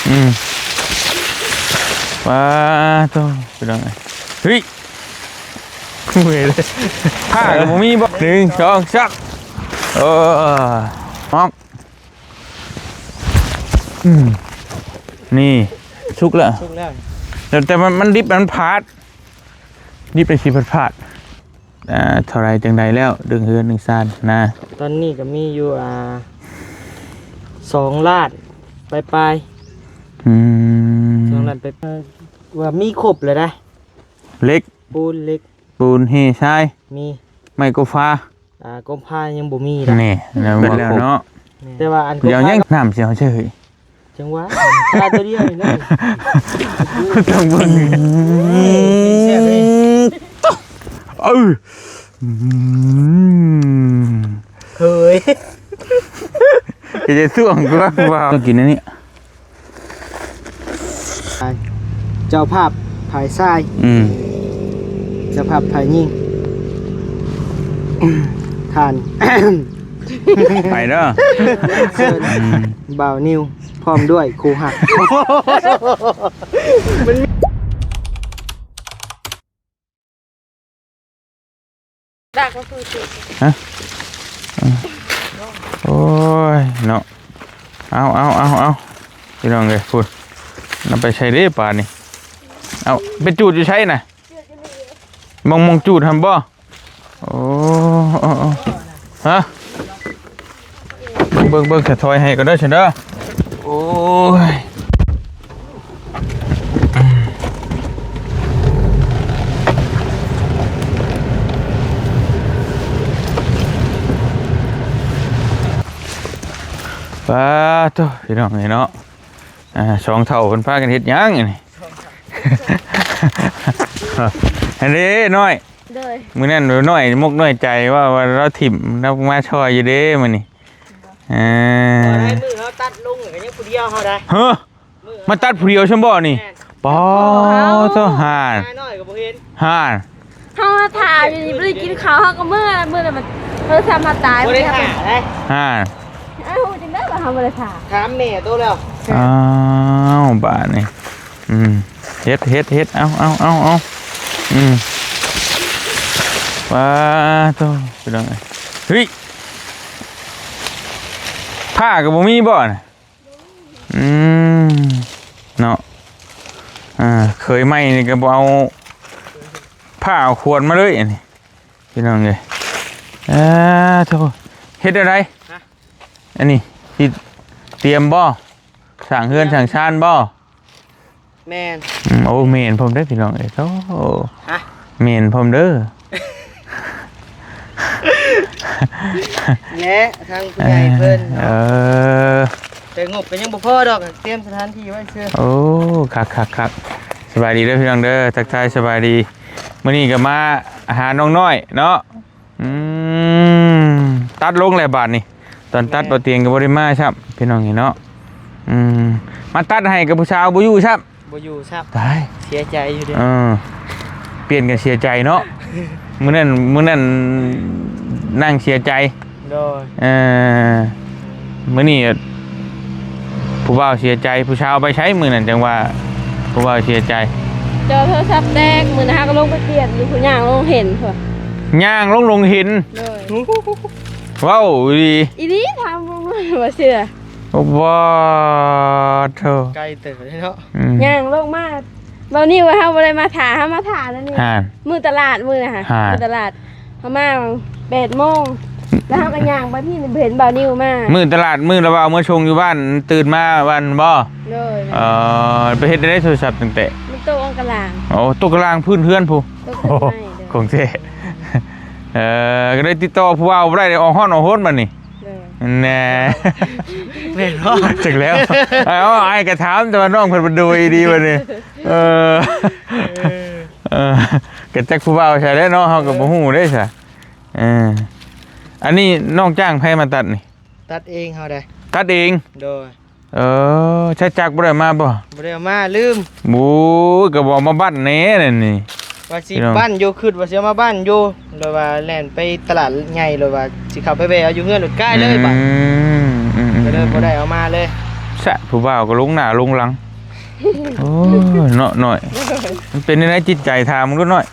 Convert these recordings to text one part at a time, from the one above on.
ອືມ ປາໂທ້ ພີ່ນ້ອງເອີຍ ເຮີ້ຍ ເມື່ອຍເລີຍ ຜ້າກໍບໍ່ມີບໍ່ ໜຶ່ງ ສອງ ສາມ ເອີ ອອກ ອືມ ນີ້ ສຸກແລ້ວ ສຸກແລ້ວ ແຕ່ ແຕ່ມັນ ມັນດິບ ມັນພາດ ດິບ ມັນຊິພາດໆ. ອ່າ ເທົ່າໃດຈັ່ງໃດແລ້ວ ເລື່ອງເຮືອນເລື່ອງຊານນະ? ຕອນນີ້ກໍມີຢູ່ ອ່າ ສອງລ້ານປາຍໆ ອືມ ສອງລ້ານປາຍ ວ່າມີຄົບແລ້ວໄດ໋ ເຫຼັກ ປູນ ເຫຼັກ ປູນ ເຮ ຊາຍ ມີ ໄມ້ ກົມຟາ ອ່າ ກົມຟາຍັງບໍ່ມີ ນີ້ ແລ້ວເບິດແລ້ວເນາະ ແມ່ນ ແຕ່ວ່າອັນ ດຽວຍັງ ກົມຟາ ນ້ຳຊິເອົາໃສ່ ເຮີ້ຍ ຈັ່ງຫວະ ປາຕົວດຽວນີ້ເນາະ ຕ້ອງເບິ່ງ ແຊບເລີຍ ເອີ ອືມ ເຮີ້ຍ ຈະໄດ້ຊ່ວງກວ່າ ຕ້ອງກິນອັນນີ້ ເຈົ້າພາບຝ່າຍຊາຍ ອືມ ເຈົ້າພາບຝ່າຍຍິງ ທ່ານ ໄປເດີ ເຊີນ ອືມ ບ່າວນິວ ພ້ອມດ້ວຍຄູ່ຮັກ ດັກກໍຄື ຮະ ໂອ້ຍເນາະ ເອົາ ເອົາ ເອົາ ເອົາ ພີ່ນ້ອງເອີຍ ພຸ້ນ ນຳໄປໃສເດ້ປານນີ້ ເອົາ ໄປຈູດຢູ່ໃສນະ ມອງ ມອງຈູດຫັ້ນບໍ່? ໂອ້ ໂອ້ ໂອ້ ຮະ ເບິ່ງ ເບິ່ງ ສະຖອຍໃຫ້ກ່ອນເດີ ຊັ້ນເດີ ໂອ້ຍ ປາໂທ້ ພີ່ນ້ອງເອີຍເນາະ ອ່າ ສອງເຖົ້າເພິ່ນພາກັນເຮັດຫຍັງອັນນີ້ ອັນນີ້ນ້ອຍ ໂດຍ ມື້ນັ້ນນ້ອຍມົກນ້ອຍໃຈວ່າ ວ່າລາວຖິ້ມ ລາວມາຊ່ອຍຢູ່ເດ້ມື້ນີ້ ເອີ ບໍ່ໄດ້ ມື້ເຮົາຕັດລົງກໍຍັງຜູ້ດຽວເຮົາໄດ້ ເຮີ້ ມາຕັດຜູ້ດຽວຊັ້ນບໍ່ນີ້ ແມ່ນ ປາໂທ້ ຫ້ານ ນ້ອຍກໍບໍ່ເຫັນ ຫ້ານ ເຮົາມາຖ້າຢູ່ນີ້ ບໍ່ໄດ້ກິນເຂົ້າ ເຮົາກໍເມືອ ມື້ນັ້ນມັນໂທລະສັບມາຕາຍ ບໍ່ໄດ້ຖ້າໄດ໋ ຫ້ານ ເອົ້າ ຮູ້ຈັ່ງໃດວ່າເຮົາບໍ່ໄດ້ຖ້າ ຖາມແມ່ໂຕແລ້ວ ອ້າວ ບາດນີ້ ອືມ ເຮັດ ເຮັດ ເຮັດ ເອົາ ເອົາ ເອົາ ເອົາ ອືມ ປາໂທ້ ພີ່ນ້ອງເອີຍ ເຮີ້ຍ ຜ້າກໍບໍ່ມີບໍ່ນະ? ອືມ ເນາະ ອ່າ ເຂີຍໃໝ່ນີ້ກໍບໍ່ເອົາຜ້າເອົາຂວນມາເລີຍ ອັນນີ້ ພີ່ນ້ອງເອີຍ ເອີ ໂທ້ ເຮັດແນວໃດ? ຮະ? ອັນນີ້ຊິຕຽມບໍ່? ສ້າງເຮືອນສ້າງຊານບໍ່? ແມ່ນ ອືມ ໂອ້ ແມ່ນພ້ອມເດີພີ່ນ້ອງເອີຍ ໂອ້ ຮະ? ແມ່ນພ້ອມເດີ ແລະ ທາງຜູ້ໃຫຍ່ເພິ່ນ ເອີ ເນາະ ເອີ ແຕ່ງົບກໍຍັງບໍ່ພໍດອກ ຕຽມສະຖານທີ່ໄວ້ຊື່ ໂອ້ ຄັກໆໆ ສະບາຍດີເດີພີ່ນ້ອງເດີ ທັກທາຍສະບາຍດີ ມື້ນີ້ກໍມາຫານ້ອງນ້ອຍເນາະ ອືມ ຕັດລົງແລ້ວບາດນີ້ ຕອນຕັດ ແມ່ນ ບໍ່ຕຽງກໍບໍ່ໄດ້ມາຊ້ຳ ພີ່ນ້ອງເອີຍເນາະ ອືມ ມາຕັດໃຫ້ກັບຜູ້ສາວບໍ່ຢູ່ຊ້ຳ ບໍ່ຢູ່ຊ້ຳ ຕາຍ ເສຍໃຈຢູ່ເດ້ ເອີ ປ່ຽນກັນເສຍໃຈເນາະ ມື້ນັ້ນ ມື້ນັ້ນນັ່ງເສຍໃຈ ໂດຍ ເອີ ມື້ນີ້ຜູ້ບ່າວເສຍໃຈ ຜູ້ສາວໄປໃສມື້ນັ້ນ ຈັ່ງວ່າຜູ້ບ່າວເສຍໃຈ ຈໍໂທລະສັບແຕກ ມື້ນັ້ນຫາກໍລົງໄປປ່ຽນຢູ່ ຜູ້ຍ່າງລົງເຫັນພຸ້ນ ຍ່າງລົງ ລົງເຫັນ ໂດຍ ເວົ້າອີ່ຫຼີ ອີ່ຫຼີ ຖາມເບິ່ງ ບໍ່ເຊື່ອ ໂອ້ ໂອ້ໂທ້ ໄກເຕີບເດເນາະ ອືມ ຍ່າງລົງມາ ເວົ້ານີ້ວ່າເຮົາບໍ່ໄດ້ມາຖ້າ ເຮົາມາຖ້ານັ້ນນີ້ ຮະ ມື້ຕະຫຼາດມື້ນະ ຮະ ມື້ຕະຫຼາດ ເຮົາມາແປດໂມງ ແລ້ວເຮົາກໍຍ່າງໄປພີ້ ເຫັນບ່າວນິວມາ ມື້ຕະຫຼາດ ມື້ລະວ່າເອົາມາສົ່ງຢູ່ບ້ານ ຕື່ນມາວັນບໍ່? ໂດຍ ເອີ ໄປເຮັດໄດ້ໂທລະສັບຕັ້ງແຕ່ ມັນຕົກອັງກະລາງ ໂອ້ ຕົກກະລາງພື້ນເຮືອນພຸ້ນ ຕົກ ໂອ້ ຂອງແທ້ ເອີ ກໍໄດ້ຕິດຕໍ່ຜູ້ບ່າວບໍ່ໄດ້ ອອກຮ້ອນອອກຮົນບັດນີ້ ໂດຍ ແນ່ ແມ່ນບໍ່? ຈັກແລ້ວ ເອົາ ອ້າຍກໍຖາມ ແຕ່ວ່ານ້ອງເພິ່ນບໍ່ໂດຍດີບັດນີ້ ເອີ ເອີ ເອີ ກໍຈັກຜູ້ບ່າວໃສແຫຼະເນາະ ເຮົາກໍບໍ່ຮູ້ເດ້ຊະ ເອີ ອັນນີ້ນ້ອງຈ້າງໃຜມາຕັດນີ້? ຕັດເອງເຮົາໄດ໋ ຕັດເອງ ໂດຍ ເອີ ໃຊ້ຈັກບໍ່ໄດ້ມາບໍ່? ບໍ່ໄດ້ເອົາມາ ລືມ ໂອ້ຍ ກໍບອກມາບັ້ນແດ່ນັ້ນນີ້ ວ່າຊິບັ້ນຢູ່ ຄິດວ່າຊິເອົາມາບັ້ນຢູ່ ແລ້ວວ່າແລ່ນໄປຕະຫຼາດໃຫຍ່ ແລ້ວວ່າຊິເຂົ້າໄປແວ່ເອົາຢູ່ເຮືອນ ລົດກາຍເລີຍບາດ ອືມ ອືມ ກໍເລີຍບໍ່ໄດ້ເອົາມາເລີຍ ຊະ ຜູ້ບ່າວກໍລົງໜ້າລົງຫຼັງ. ໂອ້ຍ ເນາະນ້ອຍ ມັນເປັນແນວໃດຈິດໃຈ ຖາມເບິ່ງດູນ້ອຍ.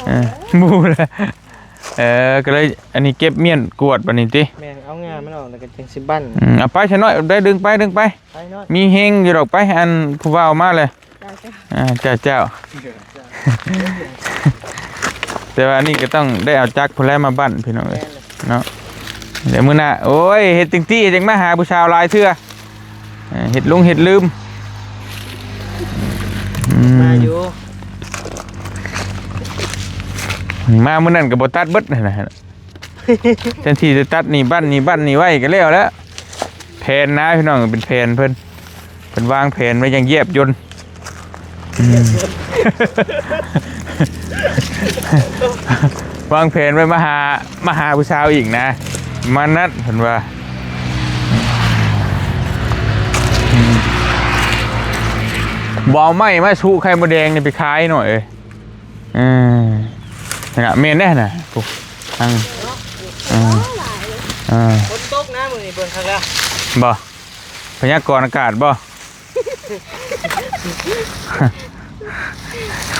ເອີ ບໍ່ແຫຼະ. ເອີ ກໍເລີຍອັນນີ້ເກັບມ້ຽນກວາດບັດນີ້ຕິ. ແມ່ນ ເອົາງ່າມັນອອກແລ້ວກໍຈັ່ງຊິບັ້ນ. ອືມ ເອົາໄປຊະນ້ອຍ ໄດ້ດຶງໄປ ດຶງໄປ. ໄປນ້ອຍ ມີແຮງຢູ່ດອກ ໄປ ອັນຜູ້ບ່າວມາແລ້ວ. ເຈົ້າ ເຈົ້າ ອ່າ ເຈົ້າ ເຈົ້າ. ແຕ່ວ່າອັນນີ້ກໍຕ້ອງໄດ້ເອົາຈັກພຸ້ນແຫຼະມາບັ້ນ ພີ່ນ້ອງເອີຍ ແມ່ນແຫຼະ ເນາະ. ດຽວມື້ໜ້າ ໂອ້ຍ ເຮັດຈັ່ງຊີ້ ຈັ່ງມາຫາຜູ້ສາວຫຼາຍເທື່ອ. ເອີ ເຮັດຫຼົງເຮັດລືມ. ອືມ ມາຢູ່ ມາມື້ນັ້ນກໍບໍ່ຕັດເບິດຫັ້ນນະ. ແທນທີ່ຈະຕັດນີ້ບັ້ນນີ້ບັ້ນນີ້ໄວ້ກໍແລ້ວແຫຼະ. ແຜນນະພີ່ນ້ອງ ເປັນແຜນເພິ່ນ ເພິ່ນວາງແຜນໄວ້ຢ່າງແຍບຍົນ. ອືມ ວາງແຜນໄວ້ມາຫາ ມາຫາຜູ້ສາວອີກນະ ປະມານນັ້ນເພິ່ນວ່າ. ອືມ ບໍ່ເອົາໄມ້ມາສຸໄຂ່ມົດແດງນີ້ໄປຂາຍໜ້ອຍເອີຍ. ເອີ ນັ້ນນະ ແມ່ນແດ່ນະ ພຸ້ນ ທາງ ເອີ ເອີ ຝົນຕົກນະມື້ນີ້ ເບິ່ງຄັກແລ້ວ. ບໍ່ ພະຍາກອນອາກາດບໍ່?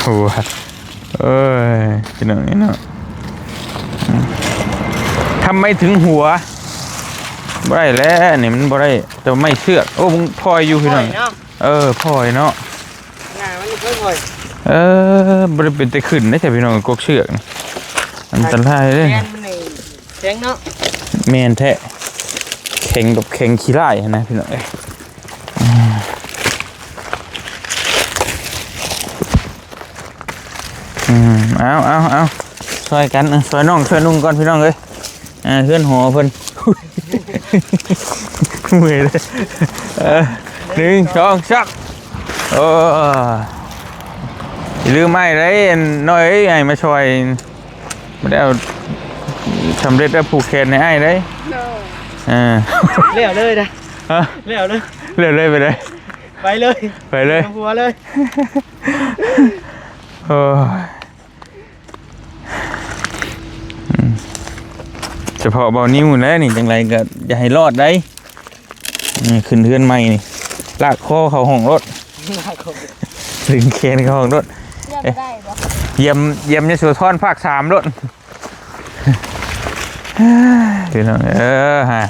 ຫົວ ເອີຍ ພີ່ນ້ອງເອີຍເນາະ. ທຳໄມເຖິງຫົວ ບໍ່ໄດ້ແລ້ວນີ້ ມັນບໍ່ໄດ້ ແຕ່ວ່າໄມ້ເຊືອກ. ໂອ້ ມັນພອຍຢູ່ ພີ່ນ້ອງ. ພອຍເນາະ ເອີ ພອຍເນາະ. ງ່າມັນບໍ່ຄ່ອຍ ເອີ ບໍ່ໄດ້ເປັນແຕ່ຂຶ້ນເດ້ ພີ່ນ້ອງ ກົກເຊືອກນີ້ ອັນຕະລາຍເດ້. ແຂນມັນນີ້ແຂງເນາະ. ແມ່ນແທ້ ແຂງແບບແຂງຂີ້ຮ້າຍຫັ້ນນະ ພີ່ນ້ອງເອີຍ. ອືມ ເອົາ ເອົາ ເອົາ ຊ່ອຍກັນ ຊ່ອຍນ້ອງ ຊ່ອຍນຸ່ງກ່ອນ ພີ່ນ້ອງເອີຍ. ອ່າ ເຮືອນຫໍເພິ່ນ ເມື່ອຍເດ້. ເອີ ໜຶ່ງ ສອງ ສາມ. ໂອ້ ຢ່າລືມອ້າຍເດ້ ນ້ອຍເອີຍ ອ້າຍມາຊ່ອຍ ບໍ່ໄດ້ເອົາ ສຳເລັດແລ້ວ ຜູກແຂນໃຫ້ອ້າຍເດ້. ໂດຍ ເອີ ແລ້ວເລີຍນະ. ຮະ ແລ້ວເລີຍ ແລ້ວເລີຍ ໄປເລີຍ ໄປເລີຍ ໄປເລີຍ ນຳຜົວເລີຍ. ໂອ້ຍ ອືມ ສະເພາະເບົານິ້ວແຫຼະນີ້ ຈັ່ງໃດກໍຢ່າໃຫ້ລອດໄດ໋. ອືມ ຂຶ້ນເຮືອນໃໝ່ນີ້ ລາກຄໍເຂົ້າຫ້ອງໂລດ ລາກຄໍ ດຶງແຂນເຂົ້າຫ້ອງໂລດ. ຢ້ຽມ ເອີ ໄດ້ບໍ່? ຢ້ຽມ ຢ້ຽມຍະໂສທອນພາກສາມໂລດ ພີ່ນ້ອງເອີຍ. ຮະ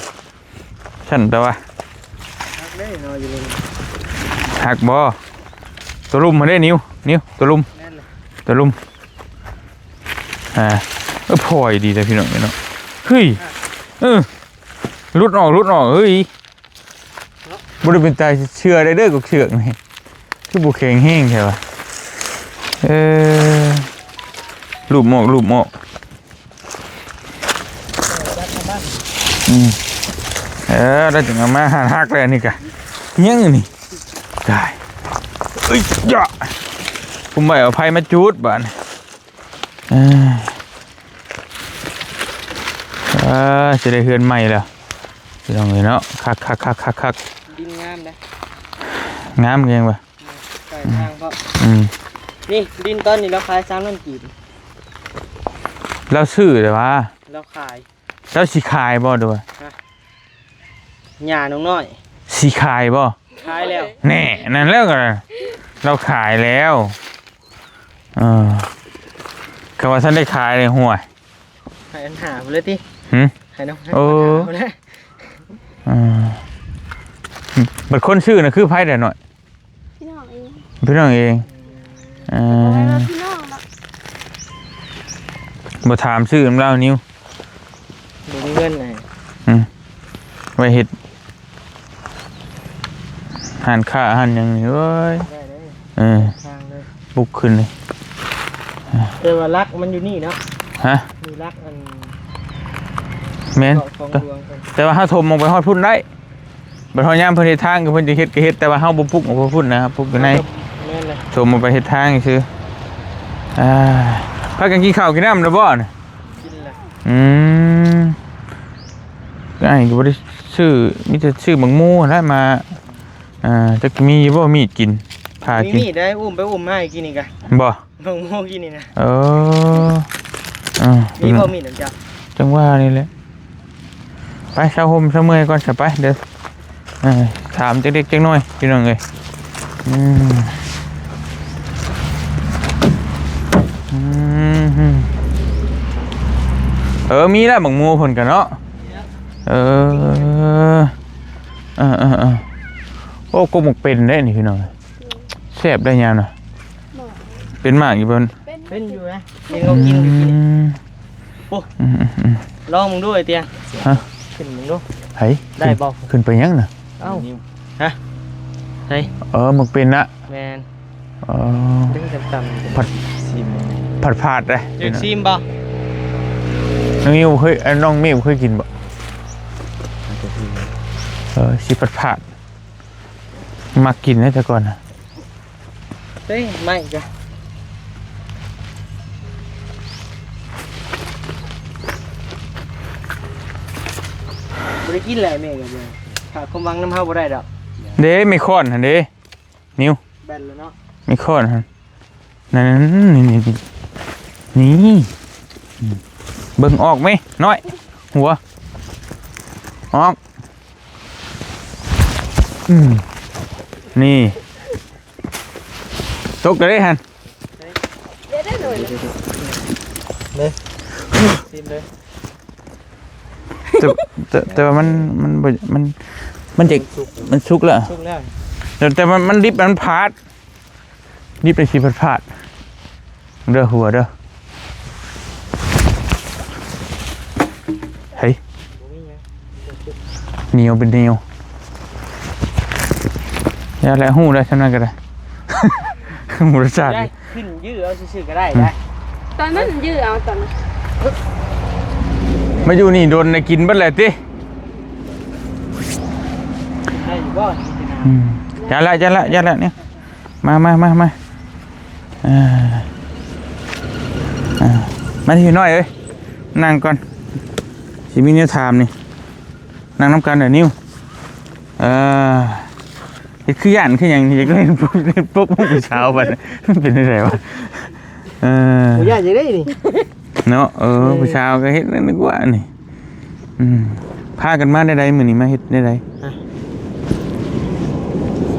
ຊັ້ນແຕ່ວ່າ ຮັກເດ້ເນາະ ຢູ່ນີ້ ຮັກບໍ່? ຕົວລຸ່ມຫັ້ນເດ້ ນິວ ນິວ ຕົວລຸ່ມ ແມ່ນແຫຼະ ຕົວລຸ່ມ. ອ່າ ເອີ ພອຍດີແທ້ພີ່ນ້ອງເອີຍເນາະ. ເຮີ້ຍ ອ່ະ ເອີ ຫຼຸດອອກ ຫຼຸດອອກ ເຮີ້ຍ ເນາະ ບໍ່ໄດ້ເປັນຕາເຊື່ອໄດ້ເດີ ກົກເຊືອກນີ້ ຄືບໍ່ແຂງແຮງແທ້ວະ. ເອີ ຫຼຸດອອກ ຫຼຸດອອກ. ອືມ ເອີ ແລ້ວຈຶ່ງເອົາມາຫັນ ຫັກແລ້ວນີ້ກະ ຍັງນີ້ ຕາຍ ເອີຍ ຢາ ກຸມໄວ້ ເອົາໄຟມາຈູດບາດນີ້. ເອີ ເອີ ຊິໄດ້ເຮືອນໃໝ່ແລ້ວ ພີ່ນ້ອງເອີຍເນາະ. ຄັກໆໆໆໆ ດິນງາມເດ້ ງາມແຮງວ່າ ໃກ້ທາງເພາະ ອືມ ນີ້ດິນຕອນນີ້ລາວຂາຍສາມພັນກີບ. ລາວຊື້ແຕ່ວ່າ ລາວຂາຍ ລາວຊິຂາຍບໍ່ ຫຼືວ່າ ຮະ ຫຍ້ານ້ອງນ້ອຍ ຊິຂາຍບໍ່? ຂາຍແລ້ວ ແນ່ ນັ້ນແລ້ວກໍ ລາວຂາຍແລ້ວ. ເອີ ຄຳວ່າຊັ້ນໄດ້ຂາຍເລີຍ ຫ້ວຍ ໃຫ້ອັນຫາພຸ້ນເລີຍຕິ. ຫຶ ໃຫ້ນ້ອງ ໂອ້ ຫາພຸ້ນແຫຼະ. ເອີ ບັດຄົນຊື້ນະຄືໃຜແດ່ນ້ອຍ? ພີ່ນ້ອງເອງ ພີ່ນ້ອງເອງ. ເອີ ບໍ່ແມ່ນວ່າພີ່ນ້ອງດອກ ບໍ່ຖາມຊື່ນຳລາວນິວ ບໍ່ມີເງິນໃນ ອືມ ໄວ້ເຮັດຮ້ານຄ້າຮ້ານຫຍັງນີ້ ໂອ້ຍ ໄດ້ເດ້ ເອີ ທາງເລີຍ ປຸກຂຶ້ນເລີຍ. ແຕ່ວ່າຫຼັກມັນຢູ່ນີ້ເນາະ ຮະ ມີຫຼັກອັນ ແມ່ນ ເກາະຂອງຫຼວງເພິ່ນ ແຕ່ວ່າເຮົາຖົມອອກໄປຮອດພຸ້ນໄດ້. ບັດຮອດຍາມເພິ່ນເຮັດທາງ ເພິ່ນຈະເຮັດກໍເຮັດ ແຕ່ວ່າເຮົາບໍ່ປຸກອອກໄປພຸ້ນນະ ປຸກຢູ່ໃນ ແມ່ນແຫຼະ ຖົມອອກໄປເຮັດທາງຊື່. ອ່າ ພາກັນກິນເຂົ້າກິນນ້ຳແລ້ວບໍ່ນະ? ກິນແລ້ວ. ອືມ ອ້າຍກໍບໍ່ໄດ້ຊື້ ມີແຕ່ຊື້ໝາກໝູຫັ້ນແຫຼະມາ. ອ່າ ຈັກມີຢູ່ບໍ່ມີດກິນ ພາກິນ ມີມີດໄດ້ ອຸ້ມໄປອຸ້ມມາໃຫ້ກິນນີ້ກະ ບໍ່? ໝາກໝູກິນນີ້ນະ. ເອີ ເອີ ມີບໍ່ມີດນຳເຈົ້າ? ຈັ່ງວ່ານີ້ແຫຼະ ໄປເຊົາຮົ່ມເຊົາເມື່ອຍກ່ອນຊະ ໄປ ເດີ ເອີ ຖາມຈັກເລັກຈັກນ້ອຍພີ່ນ້ອງເອີຍ. ອືມ ອືມ ເອີ ມີແລ້ວໝາກໂມເພິ່ນກະເນາະ. ເອີ ເອີໆໆ ໂອ້ ກົກໝາກເປັນເດ້ນີ້ພີ່ນ້ອງ ແຊບໄດ໋ຍາມນະ. ເປັນໝາກຢູ່ເພິ່ນ ເປັນຢູ່ນະ ຍັງເອົາກິນຢູ່ ອືມ ໂອ້ ອືມໆໆ ລອງເບິ່ງດູໄອ້ເຕຍ. ຮະ ຂຶ້ນເບິ່ງດູ ໃຜ ໄດ້ບໍ່? ຂຶ້ນໄປຫຍັງນະ? ເອົ້າ ຮະ ໃສ? ເອີ ໝາກເປັນນະ ແມ່ນ. ອໍ ດຶງຕ່ຳໆ ຜັດ ຊິມ ຜັດໆເດ້. ຢາກຊິມບໍ່? ນ້ອງມິວເຄີຍ ເອີ ນ້ອງມິວເຄີຍກິນບໍ່? ເອີ ຊິຜັດໆ ມັກກິນເດ້ແຕ່ກ່ອນນະ. ເອີ ໄມ້ກະ ບໍ່ໄດ້ກິນແຫຼະແມ່ກະ ຂາດຄວາມຫວັງນຳເຮົາບໍ່ໄດ້ດອກ. ເດ້ ໄມ້ຄ້ອນຫັ້ນເດ້ ນິວ ແບນແລ້ວເນາະ ໄມ້ຄ້ອນຫັ້ນ. ນັ້ນ ນີ້ ນີ້ ນີ້ ນີ້ ເບິ່ງອອກໄໝ໋ ນ້ອຍ ຫົວ ອອກ. ອືມ ນີ້ ຕົກໄດ້ຫັ້ນ ເດ້ ຊິມເລີຍ. ແຕ່ ແຕ່ ແຕ່ວ່າມັນ ມັນບໍ່ ມັນ ມັນຈະ ມັນສຸກ ມັນສຸກແລ້ວ ສຸກແລ້ວ ແຕ່ ແຕ່ວ່າມັນດິບ ມັນພາດ ດິບໄດ້ຊິພາດໆ ເດີ ຫົວເດີ. ເຮີ້ຍ ບໍ່ມີຫຍັງ ໜຽວເປັນໜຽວ. ຢ່າແຫຼະ ຮູ້ໄດ້ສ່ຳນັ້ນກະໄດ້ ຮູ້ລົດຊາດ. ຂຶ້ນຢື້ເອົາຊື່ໆກະໄດ້ ອືມ ໄດ້ ຕອນນັ້ນຢື້ເອົາຕອນນັ້ນ ມາຢູ່ນີ້ດົນໄດ້ກິນເບິດແຫຼະຕິ. ໄດ້ຢູ່ບໍ່? ອືມ ຢ່າລະ ຢ່າລະ ຢ່າລະ ນີ້ ມາ ມາ ມາ ມາ ເອີ ເອີ ມາ ພີ່ນ້ອຍເອີຍ ນັ່ງກ່ອນ ຊິມີແນວຖາມນີ້ ນັ່ງນຳກັນເດີ ນິວ. ເອີ ເຮັດຄືຢ້ານຄືຫຍັງ ຢາກໄດ້ພົບ ພົບຜູ້ສາວບັດ ມັນເປັນຈັ່ງໃດວະ? ເອີ ບໍ່ຢ້ານຈັ່ງໃດນີ້ ເນາະ. ເອີ ເອີ ຜູ້ສາວກະເຮັດນັ້ນກວ່ານີ້. ອືມ ພາກັນມາແນວໃດມື້ນີ້ ມາເຮັດແນວໃດ? ຮະ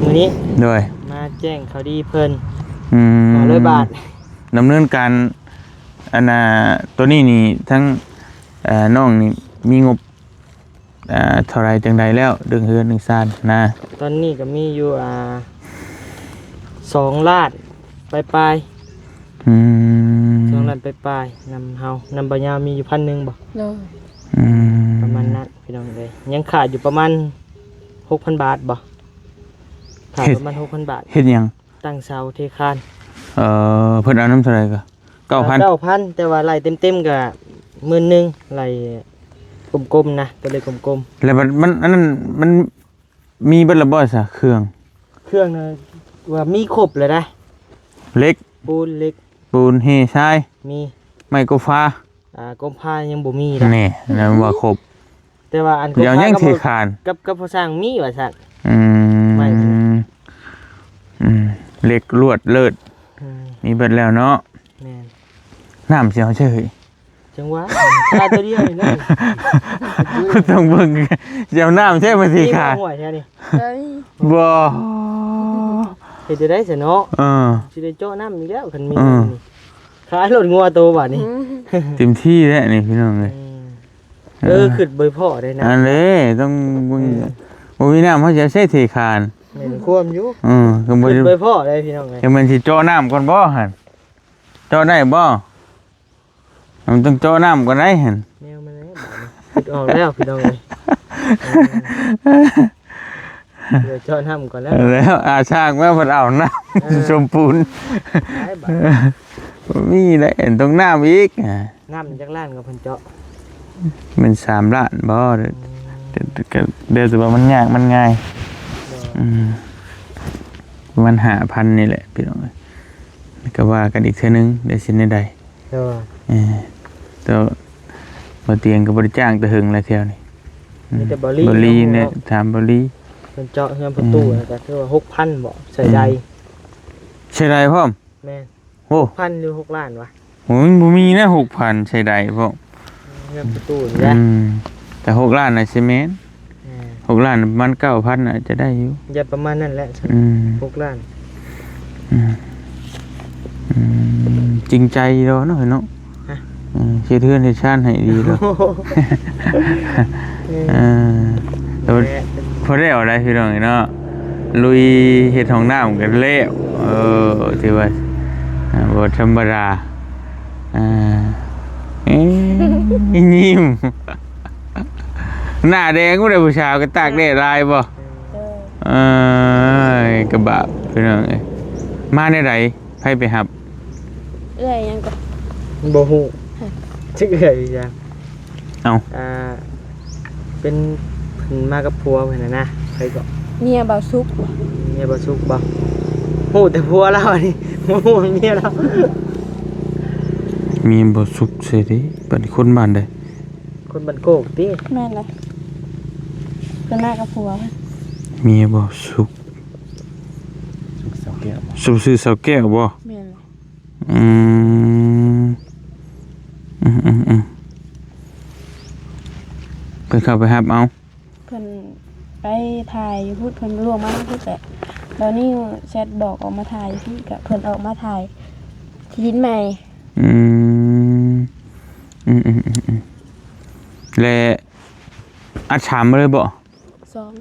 ມື້ນີ້ ໂດຍ ມາແຈ້ງຂ່າວດີເພິ່ນ ອືມ ຫ້າຮ້ອຍບາດ. ດຳເນີນການ ອັນນ່າ ໂຕນີ້ນີ້ ທັງ ເອີ ນ້ອງນີ້ມີງົບ ອ່າ ເທົ່າໃດຈັ່ງໃດແລ້ວ ເລື່ອງເຮືອນເລື່ອງຊານນະ? ຕອນນີ້ກະມີຢູ່ ອ່າ ສອງລ້ານປາຍໆ. ອືມ ສອງລ້ານປາຍໆ ນຳເຮົາ ນຳບ່າວຍາວມີຢູ່ພັນໜຶ່ງບໍ່? ໂດຍ ອືມ ປະມານນັ້ນພີ່ນ້ອງເອີຍ. ຍັງຂາດຢູ່ປະມານຫົກພັນບາດບໍ່? ຂາດປະມານຫົກພັນບາດ. ເຮັດຫຍັງ? ຕັ້ງເສົາເທຄານ. ເອີ ເພິ່ນເອົານຳເທົ່າໃດກະ? ເກົ້າພັນ ເກົ້າພັນ ແຕ່ວ່າໄລ່ເຕັມໆກະໝື່ນໜຶ່ງ ໄລ່ກົມໆນະ ຕົວເລກກົມໆ. ແລ້ວມັນ ມັນ ອັນນັ້ນ ມັນມີເບິດລະບໍ່ຊະ ເຄື່ອງ? ເຄື່ອງນະ ວ່າມີຄົບແລ້ວໄດ໋. ເຫຼັກ ປູນ ເຫຼັກ ປູນ ເຮ ຊາຍ ມີ ໄມ້ກົບຝາ ອ່າ ກົບຝາຍັງບໍ່ມີດອກ. ແນ່ ນັ້ນວ່າຄົບ ແຕ່ວ່າອັນ ດຽວຍັງເທຄານ ກັບ ກັບພໍ່ຊ່າງມີວ່າຊັ້ນ. ອືມ ໄມ້ ອືມ ເຫຼັກລວດເລີດ ອືມ ມີເບິດແລ້ວເນາະ. ແມ່ນ ນ້ຳຊິເອົາໃສເຮີ້ຍ? ຈັ່ງຫວະ ຊາຕົວດຽວນີ້ເລີຍ ຕ້ອງເບິ່ງ ຊິເອົານ້ຳໃສມາເທຄານ. ມີບໍ່ຫ້ວຍແຖວນີ້? ບໍ່ ເຮັດຈັ່ງໃດຊັ້ນເນາະ? ເອີ ຊິໄດ້ເຈາະນ້ຳອີກແລ້ວ ຄັນມີ ເອີ ນ້ຳນີ້ ຂາຍລົດງົວໂຕບາດນີ້. ອືມ ເຕັມທີ່ແລ້ວນີ້ພີ່ນ້ອງເອີຍ. ອືມ ເອີ ເອີ ຄຶດບໍ່ພໍ້ເດ້ນະ ອັນເດ້ ຕ້ອງເບິ່ງ ເອີ ບໍ່ມີນ້ຳເຮົາຈະໃຊ້ເທຄານ. ແມ່ນຄວາມຢູ່ ເອີ ຄຶດບໍ່ພໍ້ເດ້ພີ່ນ້ອງເອີຍ. ຈັ່ງແມ່ນຊິເຈາະນ້ຳກ່ອນບໍ່ຫັ້ນ? ເຈາະໄດ້ບໍ່? ມັນຕ້ອງເຈາະນ້ຳກ່ອນໄດ໋ຫັ້ນ. ແນວມັນແລ້ວບາດນີ້ ຄຶດອອກແລ້ວພີ່ນ້ອງເອີຍ. ເອີ ດຽວເຈາະນ້ຳກ່ອນແລ້ວ ແລ້ວອາຊ່າງມາເພິ່ນເອົານ້ຳ ເອີ ສົມປູນ ໄດ້ບາດ ບໍ່ມີແລ້ວ ຕ້ອງນ້ຳອີກ. ນ້ຳຈັກລ້ານກະເພິ່ນເຈາະ? ແມ່ນສາມລ້ານບໍ່? ອືມ ກະ ກະ ແຕ່ວ່າມັນຍາກມັນງ່າຍ ໂດຍ ອືມ ປະມານຫ້າພັນນີ້ແຫຼະພີ່ນ້ອງເອີຍ. ກະວ່າກັນອີກເທື່ອໜຶ່ງ ໄດ້ຊິແນວໃດ. ໂດຍ ເອີ ແຕ່ບໍ່ຕຽງກະບໍ່ໄດ້ຈ້າງແຕ່ເຫິງແລ້ວແຖວນີ້. ອືມ ມີແຕ່ບໍ່ລີ ບໍ່ລີເນາະ ຖາມບໍ່ລີ ເພິ່ນເຈາະເຮືອນປະຕູ ອືມ ນະ ກະຄືວ່າຫົກພັນບໍ່? ໃສ່ໄດ ອືມ ໃສ່ໄດພ້ອມ? ແມ່ນ ໂອ້ ພັນຫຼືຫົກລ້ານວະ? ໂອ້ຍ ມັນບໍ່ມີນະ ຫົກພັນ ໃສ່ໄດ້ບໍ່? ເຮືອນປະຕູນີ້ແຫຼະ ອືມ ແຕ່ຫົກລ້ານນະຊິແມ່ນ ແມ່ນ ຫົກລ້ານ ປະມານເກົ້າພັນ ອາດຈະໄດ້ຢູ່ ຢ່າປະມານນັ້ນແຫຼະ ອືມ ຫົກລ້ານ ອືມ ອືມ ຈິງໃຈຢູ່ດອກເນາະ ເນາະ ຮະ ເອີ ເຮັດເຮືອນເຮັດຊານໃຫ້ດີດອກ ເອີ ເອີ ແຕ່ວ່າ ແມ່ນ ພໍແລ້ວໄດ໋ພີ່ນ້ອງເນາະ ລຸຍເຮັດຫ້ອງນ້ຳກັນແລ້ວ ເອີ ຖືວ່າ ອ່າ ບໍ່ທຳມະດາ ອ່າ ເອີ ຍິ້ມ ໜ້າແດງບໍ່ໄດ້ ຜູ້ສາວກໍຕາກແດດຫຼາຍບໍ່? ເອີ ເອີຍ ກະບາບພີ່ນ້ອງເອີຍ ມາແນວໃດ? ໃຜໄປຮັບ? ເອື້ອຍຫຍັງກໍ ບໍ່ຮູ້ ຮະ ຊື່ເອື້ອຍຫຍັງ? ເອົ້າ ອ່າ ເປັນ ເພິ່ນມາກັບຜົວເພິ່ນນະນະ ໃຜກໍ? ເມຍບ່າວສຸກ ເມຍບ່າວສຸກບໍ່? ຮູ້ແຕ່ຜົວລາວນີ້ ບໍ່ຮູ້ເມຍລາວ ເມຍບ່າວສຸກເສຍເດ້ ບັດນີ້ຄົນບ້ານໃດ? ຄົນບ້ານໂຄກຕິ? ແມ່ນແຫຼະ ເພິ່ນມາກັບຜົວ ເມຍບ່າວສຸກ ສຸກສາວແກ້ວ ສຸກ ຊື່ສາວແກ້ວບໍ່? ແມ່ນແຫຼະ ອືມ ອືມໆໆ ເພິ່ນເຂົ້າໄປຮັບເອົາ ເພິ່ນໄປຖ່າຍຢູ່ພຸ້ນ ເພິ່ນລ່ວງມາພຸ້ນແຫຼະ ບ່າວນິວແຊັດບອກອອກມາຖ່າຍຢູ່ພີ້ ກະເພິ່ນອອກມາຖ່າຍທີ່ດິນໃໝ່ ອືມ ອືມໆໆ ແລະ ອັດສາມມາເລີຍບໍ່? ສອງ